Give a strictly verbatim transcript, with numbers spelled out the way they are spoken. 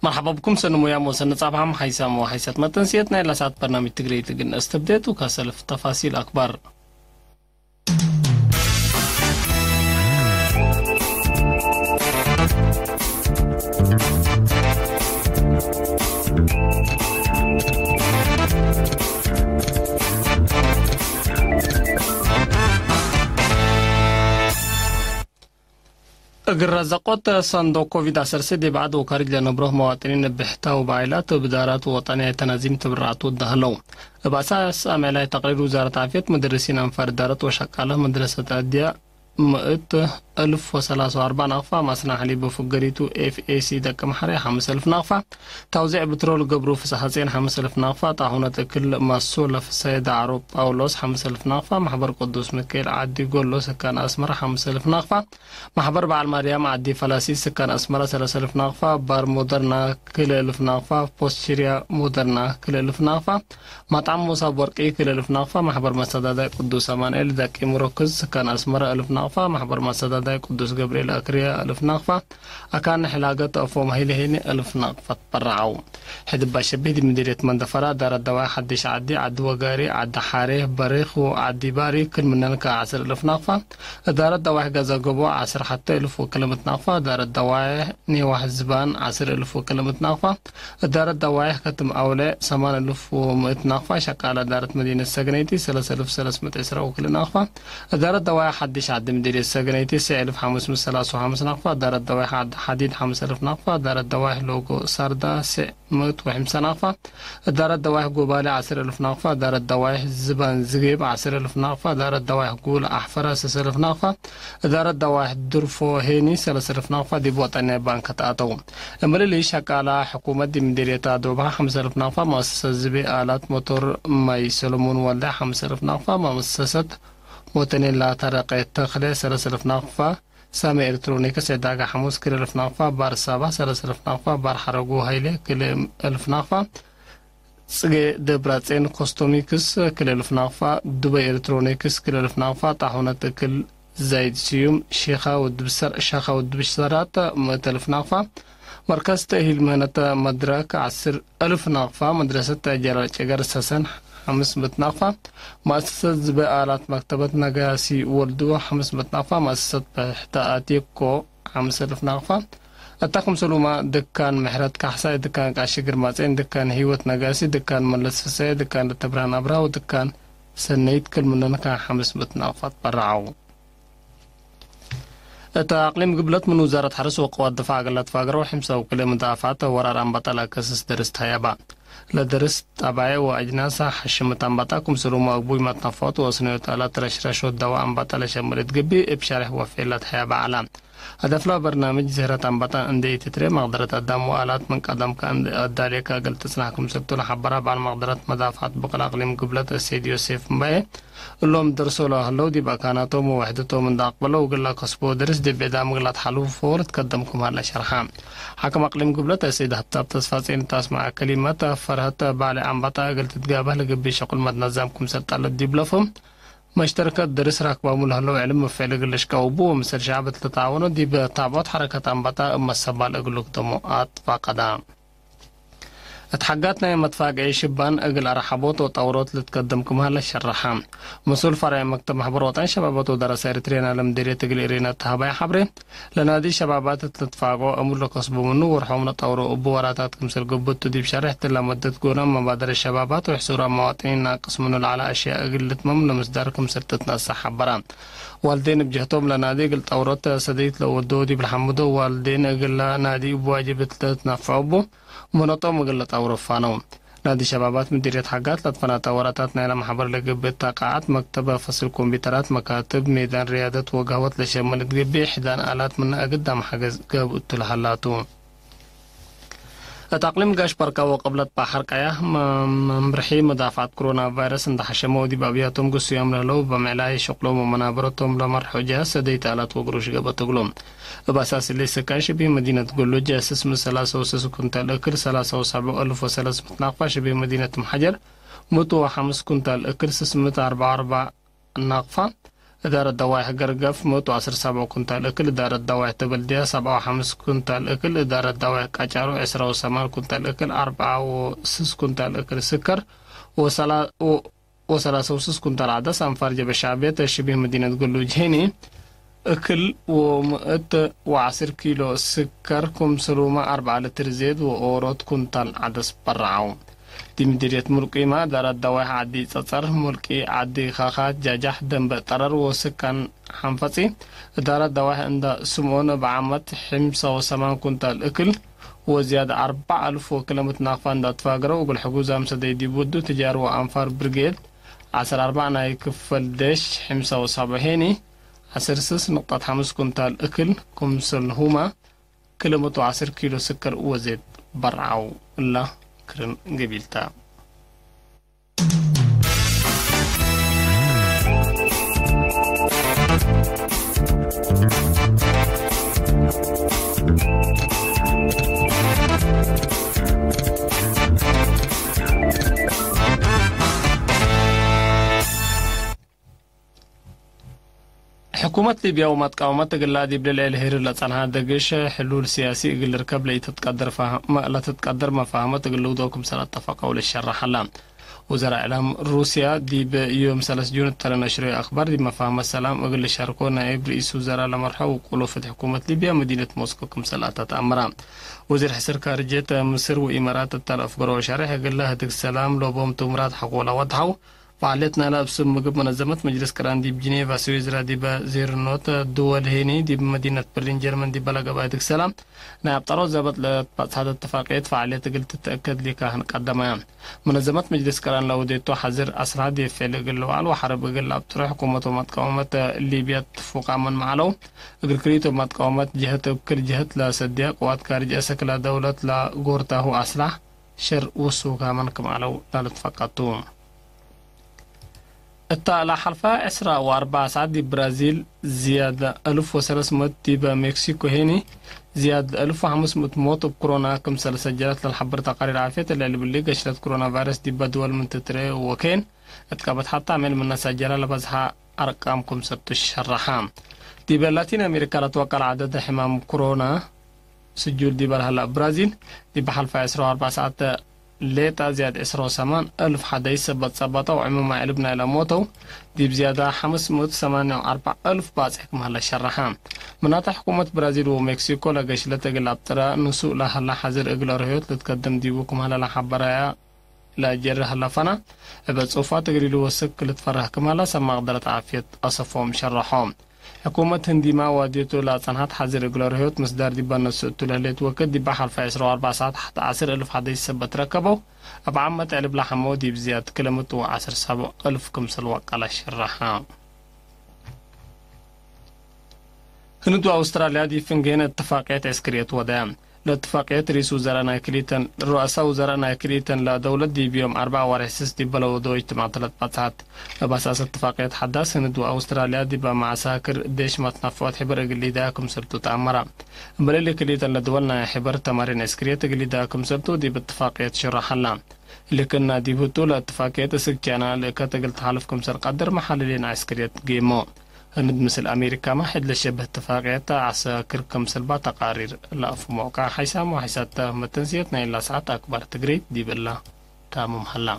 መርሐባ ብኩም ሰኒ ሙያም ወሰኒ ጻብሐም ሓይሳም ወሓይሰት መተንስየት ናይ ለሰዓት በርናምጅ ትግርይት እግል ነአስተብዴ ቱ። ከሰልፍ ተፋሲል አክባር። እግል ረዘቆት ሰንዶቅ ኮቪድ ዐሰርተ ዲብ ዐድ ወካርጅ ለነብሮ መዋጥኒን እብ ሕታ ወበዓይላት እብ ዳራት ወጠንያይ ተናዚም ትብረዐት ወደ ሀለው። እብ አሳስ አምዕላይ ተቅሪር ውዛረት ዓፍየት፣ መደርሲን አንፋር እዳረት ወሸቃለ መድረሰት አድያ ምእት እልፍ ወሰላሳ ወአርበዕ ናቅፋ፣ ማስና ሐሊብ ወፍገሪቱ ኤፍ ኤ ሲ ደቂ መሐሬ ሐምስ እልፍ ናቅፋ፣ ታውዜዕ ብትሮል ገብሩ ፍስሐጼን ሐምስ እልፍ ናቅፋ፣ ጣሁነት እክል ማሶ ለፍሳየ ዳዕሮ ጳውሎስ ሐምስ እልፍ ናቅፋ፣ ማሕበር ቅዱስ ሚካኤል ዓዲ ጎሎ ስካን አስመራ ሐምስ እልፍ ናቅፋ፣ ማሕበር በዓል ማርያም ዓዲ ፈላሲት ስካን አስመራ ሰለስ እልፍ ናቅፋ፣ ባር ሞደርና ክልኤ እልፍ ናቅፋ፣ ፖስት ሽርያ ሞደርና ክልኤ እልፍ ናቅፋ፣ መጥዓም ሞሳብ ወርቂ ክልኤ እልፍ ናቅፋ፣ ማሕበር መሰዳዳይ ቅዱስ አማኑኤል ደቂ ሙረክዝ ስካን አስመራ እልፍ ናቅፋ፣ ማሕበር መሰዳዳይ ቅዱስ ገብርኤል አክርያ እልፍ ናቅፋ፣ አካን ሕላገት አፎም ሀይለ ሄኒ እልፍ ናቅፋ ትበረዐው። ሕድባ ሸቢህ ዲብ ምዲርየት መንደፈራ፣ ዳረት ደዋይ ሐዲሽ ዓዲ፣ ዓዲ ወጋሪ፣ ዓዲ ሐሬ፣ በሬክ ወዓዲ ባሪ ክል ምነን ከዐስር እልፍ ናቅፋ፣ እዳረት ደዋይሕ ገዘ ጎቦ ዐስር ሐቴ እልፍ ወክልምት ናቅፋ፣ እዳረት ደዋይሕ ኔዋሕ ዝባን ዐስር እልፍ ወክልምት ናቅፋ፣ እዳረት ደዋይሕ ከትም አውለ ሰማን እልፍ ወምእት ናቅፋ፣ ሸቃለ እዳረት መዲነት ሰገነይቲ ሰለስ እልፍ ሰለስ ምእት ዕስራ ወክልእ ናቅፋ፣ እዳረት ደዋይሕ ሐዲሽ ዓዲ ምዲርየት ሰገነይቲ ስዕ እልፍ ሐምስ ምእት ሰላስ ወሐምስ ናቅፋ፣ እዳረት ደዋይሕ ዓዲ ሐዲድ ሐምስ እልፍ ናቅፋ፣ እዳረት ደዋይሕ ሎጎ ሳርዳ ስዕ ምእት ወሐምሳ ናቅፋ፣ እዳረት ደዋይሕ ጎባሌ ዐስር እልፍ ናቅፋ፣ እዳረት ደዋይሕ ዝባን ዝጌብ ዐስር እልፍ ናቅፋ፣ እዳረት ደዋይሕ ጉል አሕፈረ ስስ እልፍ ናቅፋ፣ እዳረት ደዋይሕ ድርፎ ሄኒ ሰለስ እልፍ ናቅፋ ዲብ ወጠንያይ ባንክ ተአተው። እምልሊ ሸቃላ ሕኩመት ዲብ ምዲርየት አዶብሃ ሐምስ እልፍ ናቅፋ፣ መአሰሰት ዝቤ አላት ሞቶር ማይ ሰለሞን ወልደ ሐምስ እልፍ ናቅፋ፣ መአሰሰት ሞተኔላ ተረቀ ተክለ ሰለስ እልፍ ናቅፋ፣ ሳሚ ኤሌክትሮኒክስ ዕዳጋ ሐሙስ ክልኤ እልፍ ናቅፋ፣ ባር ሳባ ሰለስ እልፍ ናቅፋ፣ ባር ሐረጉ ሀይሌ ክልኤ እልፍ ናቅፋ፣ ጽጌ ደብረጼን ኮስቶሚክስ ክልኤ እልፍ ናቅፋ፣ ዱበይ ኤሌክትሮኒክስ ክልኤ እልፍ ናቅፋ፣ ጣሁነት እክል ዛይድ ስዩም ሼኻ ወድ ብሰር-፣ ሸኻ ወድ ብሰራት ምእት እልፍ ናቅፋ፣ መርከዝ ተእሂል ምህነት መድረክ ዐስር እልፍ ናቅፋ፣ መድረሰት ጀራር ጨገር ሰሰን ሐምስ ምእት ናቅፋ፣ መአሰሰት ዝቤ አላት መክተበት ነጋሲ ወልዱ ሐምስ ምእት ናቅፋ፣ መአሰሰት በሕተ አቴኮ ሐምስ እልፍ ናቅፋ፣ እተ ክምሰሉመ ድካን ምሕረት ካሕሳይ፣ ድካን ቃሺ ግርማጼን፣ ድካን ህይወት ነጋሲ፣ ድካን መለስ ፍሳዬ፣ ድካን ለተብርሃን አብርሃ ወድካን ሰነይት ክል ምነን ከሐምስ ምእት ናቅፋ ትበረዐው። እት አቅሊም ግብለት ምን ውዛረት ሐርስ ወቅዋት ድፋዕ እግል ለትፋገረው ሕምሳ ወክልኤ ምዳፋት ወራር አንበጣ ለአከስስ ደርስ ተሀያባ። ለደርስ ጠባዬ ወአጅናስ ሐሽምት አንበጣ ክምሰሉመ አግቡይ መትነፋት ወአስነዮት አላት ረሽረሾት ደዋ አንበጣ ለሸምል እት ገብእ እብ ሸሬሕ ወፍዒ ለትሀያባ ዐላ። ሀደፍላ በርናምጅ ዝህረት አንበጣ እንዴ ኢትትሬ መቅደረት አዳም ወአላት ምን ቀደምከ እንዴ አዳሌከ እግል ትጽናሕ ክምሰልቱ ለሐበራ በዐል መቅደረት መዳፍዐት ብቅል አቅሊም ግብለት እሴድ ዮሴፍ እምባዬ፣ እሎም ደርሶ ለህለው ዲብ አካናቶም ወወሕደቶም እንዴ አቅበለው እግል ለከስቦ ደርስ ዲብ ዕዳም እግል ለትሓልፎ ልትከደም ክም ሀለ ሸርሐ። ሓክም አቅሊም ግብለት እሴድ ሀብታብ ተስፋጼን እት አስመዐ ከሊመት፣ ፈርሀት ባሌ አንበጣ እግል ትትጋበህ ለገብእ ሸቁል መትነዛም ክምሰል ጠለት ዲብ ለፍህም፣ መሽተርከት ደርስ ራክባሙ ለህለው ዕልም መፍዕል እግል ልሽቀውቡ ወምሰል ሸዐብ እት ልትዓወኖ ዲብ ታብዖት ሐረከት አንበጣ እብ መሰባል እግል ልክደሞ አትፋቀዳ። እት ሐጋት ናይ መትፋግዒ ሽባን እግል አርሐቦት ወጠውሮት ልትከደም ክም ሀለ ሸረሐ። መስኡል ፈርዕ መክተብ መሕበር ወጠን ሸባባት ወደረሰ ኤሪትርየ ናለ ምዲርየት እግል ኤሬና ተሀባይ ሐብሬ፣ ለናዲ ሸባባት እት ልትፋግዖ እሙር ለከስቡ ምኑ ወርሖም ለጠውሮ እቡ ወራታት ክምሰል ገብእ ቱ ዲብ ሸሬሕ እትላ መደት ጎነ መባደረት ሸባባት ወሕሱር መዋጥኒን ናቅስ ምኑ ለዐለ አሽያእ እግል ልትመም ለምስዳር ክምሰል ትትነሰእ ሐበረ። ዋልዴን እብ ጀህቶም ለናዲ እግል ጠውሮት ሰደይት ለወደው ዲብ ለሐምዶ ዋልዴን እግለ ናዲ እብ ዋጅብ እት ልትነፈዖ እቡ፣ ምህነቶም እግል ለጠውሮ ፋነው። ናዲ ሸባባት ምዲርየት ሐጋት ለትፈናተ ወራታት ናይለ መሕበር ለገብእ ተቃዓት መክተብ ፈስል ኮምፒተራት፣ መካትብ፣ ሜዳን ርያደት ወገህወት ለሸምል እት ገብእ ሕዳን አላት ምነ እግዳም ሐገዝ ገብእ እቱ ለሀላቱ። እት አቅሊም ጋሽ በርካ ወቅብለት ባሕር ቀያህ መ-፣ መምርሒ መዳፍዐት ኮሮና ቫይረስ እንደ ሐሸመው ዲብ አብያቶም ግሱያም ለህለው በምዕላይ ሸቅሎም ወመናበረቶም ለመርሖ ጀሃዝ ሰደይት አላት ወግሩሽ ገብአት እግሎም። እብ አሳስ እሊ ስካይ ሽቢህ መዲነት ጎሎጅ ስስ ምእት ሰላሳ ወሰስ ኩንታል እክል ሰላሳ ወሰብዕ አልፍ ወሰለስ ምእት ናቅፋ፣ ሽቢህ መዲነት ምሐጀር ምእት ወሐምስ ኩንታል እክል ስስ ምእት አርበዓ ወአርበዕ ናቅፋ፣ እዳረት ደዋይሕ ገርገፍ ምእት ወዐስር ሰብዕ ኩንታል እክል፣ እዳረት ደዋይሕ ተበልድያ ሰብዓ ወሐምስ ኩንታል እክል፣ እዳረት ደዋይሕ ቀጫሩ ዕስራ ወሰማን ኩንታል እክል፣ አርብዓ ወስስ ኩንታል እክል ስከር ወሰላ-፣ ወ-፣ ወሰላሳ ወስስ ኩንታል ዐደስ፣ አንፋር ጀበ ሸዕብየት ሽቢህ መዲነት ግሉጅ ሄኒ እክል ወምእት ወዐስር ኪሎ ስከር፣ ክምሰልሁመ አርበዕ ልትር ዜድ ወኦሮት ኩንታል ዐደስ በረዐው። ዲብ ምዲርየት ሙልቂ እማ እዳረት ደዋይሕ ዐዲ ጸጸር፣ ሙልቂ፣ ዐዲ ካካት፣ ጃጃሕ፣ ደንበ ጠረር ወስካን ሐንፈጺ፣ እዳረት ደዋይሕ እንዳ ስምኦን እብ ዓመት ሕምሳ ወሰማን ኩንታል እክል ወዝያድ አርበዕ አልፍ ወክለምት ናቅፋ እንዳ ትፋገረው፣ እግል ሕጉዛም ሰደይ ዲብ ውዱ ትጃር ወአንፋር ብርጌድ ዐስር አርበዕ ናይ ክፈል ዴሽ ሕምሳ ወሰብዕ ሄኒ፣ ዐስር ስስ ንቅጠት ሐምስ ኩንታል እክል፣ ክምሰልሁመ ክልመቱ ዐስር ኪሎ ስከር ወዜድ በርዐው። እላ ክርን ገቢልታ። ሕኩመት ሊብያ ወመትቃወመት እግላ ዲብ ልልዕል ሄርር ለጸንሐ ደግሽ ሕሉል ሲያሲ እግል ልርከብ ለኢትትቀደር ፋህ-፣ መ-፣ ለትትቀደር መፋህመት እግል ልውደው ክምሰል አተፈቀው ልሸረሕ ሀላ። ወዘራእ እዕላም ሩስያ ዲብ ዮም ሰለስ ጁን እተለ ነሽረዮ አክባር ዲብ መፋህመት ሰላም እግል ልሻርኮ ናይብ ርኢስ ውዘራእ ለመርሐው ውቁል ወፍድ ሕኩመት ሊብያ መዲነት ሞስኮ ክምሰል አተ ተአምራ። ወዚር ሕስር ካርጀት ምስር ወኢመራት እተለ አፍገሮ ሸሬሕ እግለ ህድግ ሰላም ለቦም ትምራት ሐቆ ለወድሐው። ፈዓልየት ናይላ እብ ስም ምግብ መነዘመት መጅልስ ቅራን ዲብ ጅኔቫ፣ ስዊዝራ፣ ዲበ ዜርኖት ድወል ሄኒ፣ ዲብ መዲነት በርሊን ጀርመን ዲበ ለገብአ ህድግ ሰላም ናይ አብጠሮት ዘበጥ ለትበጽሐት እትፋቅየት ፈዓልየት እግል ትትአከድ ሊካህን ቀደመ። መነዘመት መጅልስ ቅራን ለውዴቱ ሐዝር አስልሐ ዲብ ፍዕል እግል ልውዓል ወሐርብ እግል ለአብጥሮ ሕኩመት ወመትቃወመት ሊብያ ትፉቃመን መዓለው። እግል ክልኢቶም መትቃወመት ጀህት እብ ክል ጀህት ለሰድያ ቅዋት ካርጅ አሰክ ለደውለት ለጎርታሁ አስላሕ ሸር ውሱካመን ክም ዐለው ለልትፈቀድ ቱ። እተ ለሐልፈ ዕስራ ወአርበዕ ሰዓት ዲብ ብራዚል ዝያድ እልፍ ወሰለስ ምእት፣ ዲበ ሜክሲኮ ሄኒ ዝያድ እልፍ ወሐምስ ምእት ሞት እብ ኮሮና ክምሰል ሰጀለት ለልሐብር ተቃሪር ዓፍየት እለ ልብሊ፣ ገሽለት ኮሮና ቫይረስ ዲበ ድወል ምን ትትርኤ ወኬን እት ቀበት ሐታ ሜል ምነ ሰጀለ ለበዝሐ አርቃም ክምሰል ቱ ሸረሐ። ዲበ ላቲን አሜሪካ ለትወቀል ዐደድ ሕማም ኮሮና ስጁል ዲበ ለሀላ እብ ብራዚል፣ ዲብ ሐልፈ ዕስራ ወአርበዕ ሰዓት ሌጠ ዝያድ ዕስራ ወሰማን እልፍ ሐደይስ ሰበት ጸበጠው፣ ዕሙመ ዕልብ ናይለ ሞተው ዲብ ዝያዳ ሐምስ ምእት ሰማንያ ወአርበዕ እልፍ ባጽሕ ክም ሀለ ሸረሐ። ምናተ ሕኩመት ብራዚል ወሜክሲኮ ለገሽለት እግል አብጥረ ንሱእ ለሀላ ሐዝር እግለ ርህዮት ልትከደም ዲቡ ክም ሀለ ለሐበረያ ለጀሪ ሀለፈና፣ እበ ጽሑፋት እግል ኢልወስክ ልትፈረህ ክም ሀለ ሰብ መቅደረት ዓፍየት አሰፎም ሸረሖ። ሕኩመት ህንዲማ ዋድየቱ ለአጸንሐት ሐዝር እግለ ርህዮት ምስዳር ዲብ አነሱ እቱ ለህሌት ወክድ፣ ዲብ ሐልፈ ዕስራ ወአርበዕ ሰዓት ሐት ዐስር እልፍ ሐደይስ ሰበት ረከበው። እብ ዓመት ዕልብ ለሐመው ዲብ ዝያድ ክልምት ወዐስር ሰብዕ እልፍ ክምሰል ወቀለ ሽረሐ። ህንድ ወአውስትራልያ ዲብ ፍንጌን እትፋቅየት ዕስክርየት ወደ። ለእትፋቅየት ርኢስ ውዘራእ ናይ ክልኢተን፣ ሩአሳ ውዘራእ ናይ ክልኢተን ለደውለት ዲብ ዮም አርበዕ ወሬሕ ስስ ዲብ በለው ዶጅ ትማተለት በጽሐት። እብ አሳስ እትፋቅየት ሐዳስ ህንድ ወአውስትራልያ ዲብ መዓሳክር ዴሽ መትነፈዖት ሕበር እግል ሊደያ ክምሰልቱ ተአመረ። እምበል እሊ ክልኢተን ለድወል ናይ ሕበር ተማሪን ዕስክርየት እግል ሊደያ ክምሰልቱ ዲብ እትፋቅየት ሽረሕ ሀላ። ልክና ዲብ ህቱ ለእትፋቅየት እስክ ቻይና ልእከት እግል ተሐልፍ ክምሰል ቀድር መሐልሊን ዕስክርየት ጌሞ። ህንድ ምስል አሜሪካመ ሕድ ለሸብህ እትፋቅየት ዐሳክር ክምሰልባ ተቃሪር ለአፍሞ። ቃ ሐይሳም ወሐይሳተ መተንስየት ናይ እላ ሰዓት አክባር ትግሬ ዲብ እላ ታምም ሀላ።